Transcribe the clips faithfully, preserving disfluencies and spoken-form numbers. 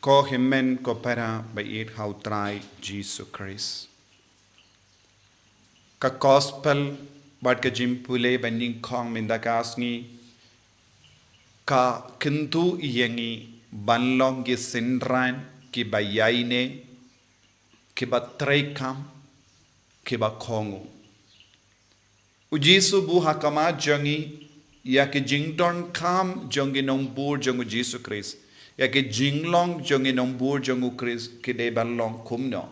Ko hynmen ko para ba ïeit ha u Trai Jisu Khrist. Ka gospel bad ka jingpule ba nyngkong mynta ka sngi ka kyntu ïa ngi ban long ki synran kiba ïaineh, kiba treikam, kiba kohnguh. U Jisu buh ha khmat jong ngi ïa ki jingdonkam jong ki nongbud jong u Jisu Khrist, ïa ki jinglong jong ki nongbud jong u Khrist ki dei ban long kumno.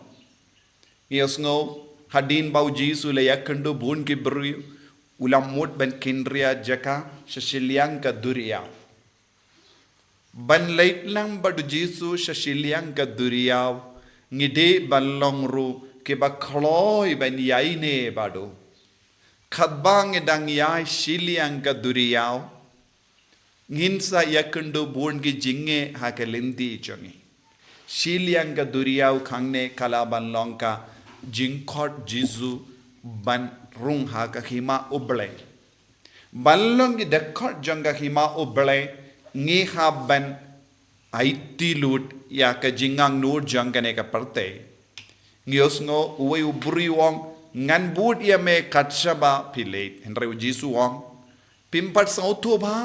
Ngi ïohsngew hadien ba u Jisu u la ïakynduh bun ki briew, u la mut ban kynriah jaka sha shiliang ka duriaw. Ban leit lang bad u Jisu sha shiliang ka duriaw, ngi dei ban long ruh kiba kloi ban ïaineh bad u. Katba ngi dang ïaid shiliang ka duriaw, ngin sa ïakynduh bun ki jingeh ha ka lynti jong ngi. Shiliang ka duriaw hangne ka lah ban long ka jingkhot Jisu ban rung ha ka hima U Blei. Ban long ki dkhot jong ka hima U Blei, ngi hap ban aiti lut ïa ka jingangnud jong kane ka pyrthei. Ngi ïohsngew uwei u briew u ong, ngan bud ïa me kat shaba phi leit. Hynrei u Jisu u ong, phim pat sngewthuh bha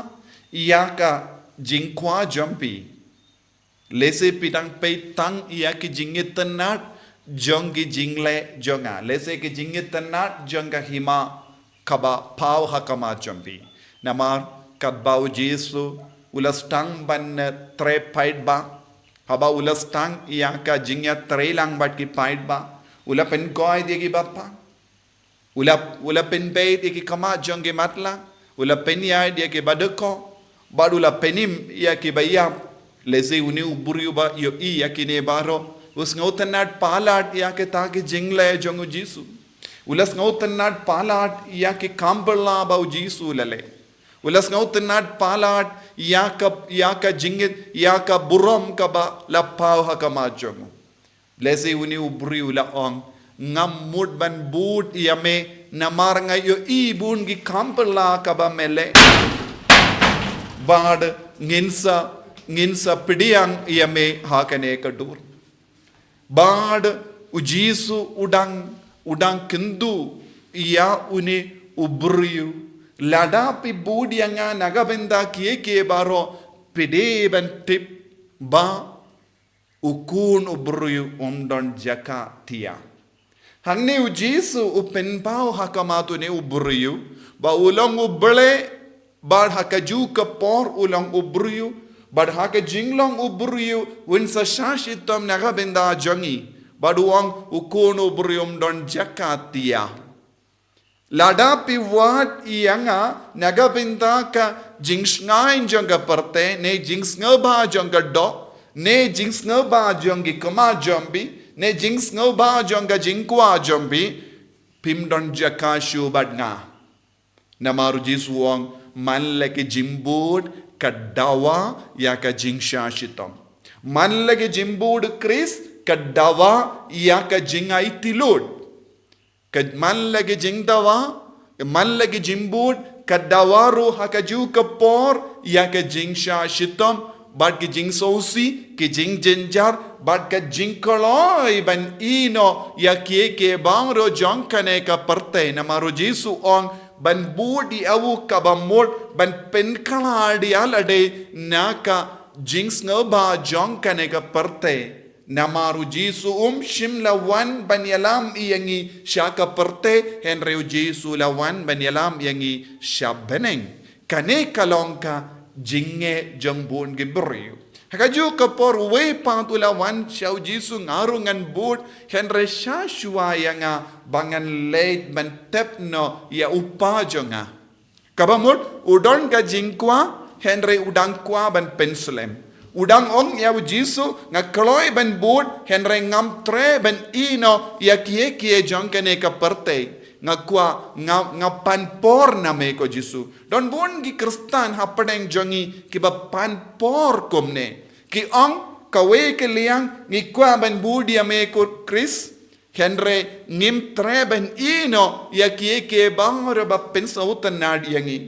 ïa ka jingkwah jong phi. Lehse phi dang peit tang ïa ki jingitynnad jong ki jingleh jong nga. Lehse ki jingitynnad jong ka hima kaba paw ha khmat jong phi. Namar katba u Jisu u la sdang ban, eh, trei paidbah. Haba u la sdang ïa ka jingïatreilang bad ki paidbah, u la pynkoit ïa ki bapang. U la, u la pynbeit ïa ki khmat jong ki matlah. U la pynïaid ïa ki baduk. Bad u la pynim ïa ki baïap. Lehse une u briew ba ïohi ïa kine baroh, u sngewtynnad palat ïa kita ki jingleh jong u Jisu. U la sngewtynnad palat ïa ki kam bylla ba u Jisu u la leh. U la sngewtynnad palat ïa ka, ïa ka jingit, ïa ka burom kaba la paw ha khmat jong u. Lehse une u briew u la ong, ngam mut ban bud ïa me namar nga ïohi bun ki kam bylla kaba me leh. Bad ngin sa, ngin sa pdiang ïa me ha kane ka dur. Bad u Jisu u dang, u dang kynduh ïa une u briew. Lada phi bud ïa nga na ka bynta kiei kiei baroh, phi dei ban tip ba u Khun u briew um don jaka thiah. Hangne u Jisu u pynpaw ha khmat une u briew ba u long U Blei, bad ha kajuh ka por u long u briew, bad ha ka jinglong u briew un sa shah shitom na ka bynta jong ngi, bad u ong u Khun u briew um don jaka thiah. Lada phi wad ïa nga na ka bynta ka jingshngaiñ jong ka pyrthei, ne jingsngewbha jong ka doh, ne jingsngewbha jong ki khmat jong phi, ne jingsngewbha jong ka jingkwah jong phi, phim don jaka shuh bad nga. Namar u Jisu u ong, man la ki jingbud ka dawa ïa ka jingshah shitom. Man la ki jingbud Khrist ka dawa ïa ka jingaiti lut. Ka man la ki jingdawa, man la ki jingbud ka dawa ruh ha kajuh ka por ïa ka jingshah shitom, bad ki jingsngewsih, ki jingjynjar, bad ka jingkloi ban ïehnoh ïa kiei kiei baroh jong kane ka pyrthei. Namar u Jisu u ong ban bud ïa u kaba mut ban pynkhlad ïa lade na ka jingsngewbha jong kane ka pyrthei. Namar u Jisu um shym la wan ban ïalam ïa ngi sha ka pyrthei, hynrei u Jisu u la wan ban ïalam ïa ngi sha bneng. Kane ka long ka jingeh jong bun ki briew. Ha kajuh ka por uwei pat u la wan sha u Jisu, nga ruh ngan bud, hynrei shah shuwa ïa nga ba ngan leit ban tep noh ïa u Kpa jong nga. Kaba mut, u don ka jingkwah, hynrei u dang kwah ban pynslem. U dang ong ïa u Jisu, nga kloi ban bud, hynrei ngam treh ban ïehnoh ïa kiei kiei jong kane ka pyrthei. Nga kwah, nga, nga pan por na me ko Jisu. Don bun ki Khristan hapdeng jong ngi kiba pan por kumne. Ki ong, kawei ka liang, ngi kwah ban bud ïa me ko Khrist. Hynrei ngim treh ban ïehnoh ïa kiei kiei baroh ba pynsngewtynnad ïa ngi.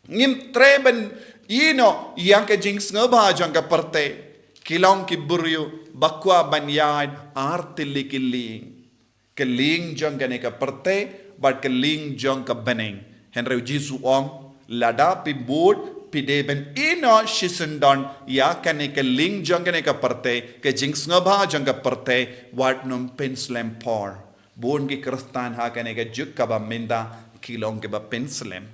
Ngim treh ban ïehnoh ïa ka jingsngewbha jong ka pyrthei. Ki long ki briew ba kwah ban ïaid ar tylli ki lieng. Ka lieng jong kane ka pyrthei, bad ka lieng jong ka bneng. Hynrei u Jisu u ong, lada phi bud, phi dei ban ïehnoh shisyndon ïa kane ka lieng jong kane ka pyrthei, ka jingsngewbha jong ka pyrthei, wat nym pynslem por. Bun ki Khristan ha kane ka juk kaba mynta ki long kiba pynslem.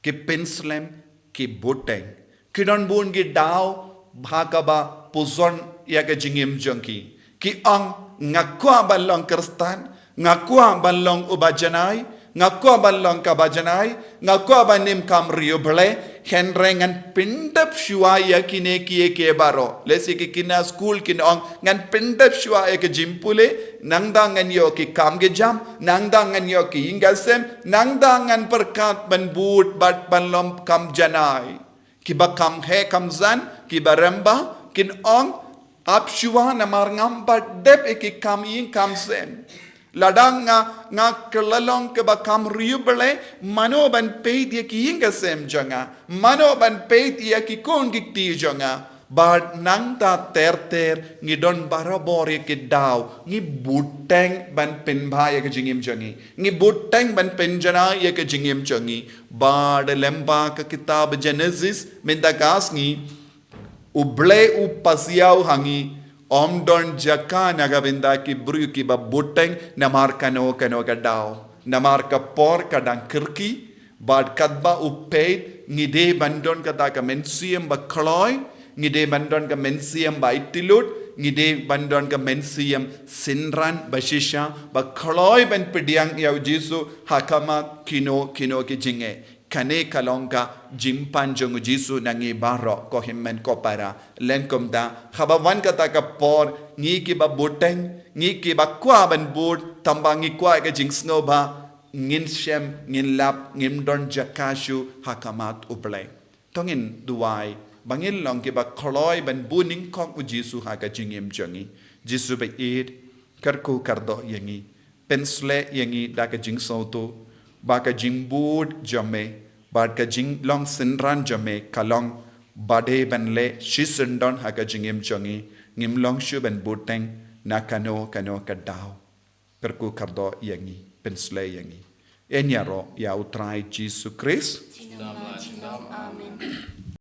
Ki pynslem, ki buteng. Ki don bun ki daw, ha kaba pynshong ïa ka jingim jong ki. Ki ong, nga kwah ban long Khristan, nga kwah ban long uba janai, nga kwah ban long kaba janai, nga kwah ban im kam riewblei, hynrei ngan pyndep shuwa ïa kine kiei kiei baroh. Lehse ki kine skul kin ong, ngan pyndep shuwa ïa ka jingpule, nangta ngan ïoh ki kam ki jam, nangta ngan ïoh ki ïing ki sem, nangta ngan pyrkhat ban bud bad ban long kam janai. Kiba kham heh kham san, kiba rem bha, kin ong, ap shuwa namar ngam pat dep ïa ki kam ïing kam sem. Lada nga, nga kylla long kaba kham riewblei, mano ban peit ïa ki ïing ki sem jong nga, mano ban peit ïa ki khun ki kti jong nga. Bad nangta ter ter, ngi don barabor ïa ki daw, ngi buteng ban pynbha ïa ka jingim jong ngi. Ngi buteng ban pynjanai ïa ka jingim jong ngi. Bad lyngba ka kitab Genesis, mynta ka sngi, U Blei u pasiaw ha ngi, ym don jaka na ka bynta ki briew kiba buteng namar kano kano ka daw. Namar ka por ka dang kyrkieh, bad katba u peit, ngi dei ban don kata ka mynsiem ba kloi, ngi dei ban don ka mynsiem ba ityllut, ngi dei ban don ka mynsiem synran ba shisha, ba kloi ban pdiang ïa u Jisu ha khmat kino kino ki jingeh. Kane ka long ka jingpan jong u Jisu na ngi baroh ko hynmen ko para. Lehse kumta, haba wan kata ka por, ngi kiba buteng, ngi kiba kwah ban bud, tangba ngi kwah ka jingsngewbha, ngin shem, ngin lap, ngim don jaka shuh ha khmat u Blei. To ngin duwai, ba ngin long kiba kloi ban bun nyngkong u Jisu ha ka jingim jong ngi. Jisu ba ïeit, kyrkhu kyrdoh ïa ngi. Pynshlei ïa ngi da ka jingsngewthuh, ba ka jingbud jong me, bad ka jinglong synran jong me, ka long ba dei ban leh shisyndon ha ka jingim jong ngi, ngim long shuh ban buteng, na kano kano ka daw. Kyrkhu kyrdoh ïa ngi, pynshlei ïa ngi. Yn ïaroh ïa u Trai Jisu Khrist. Junom la junom, amen.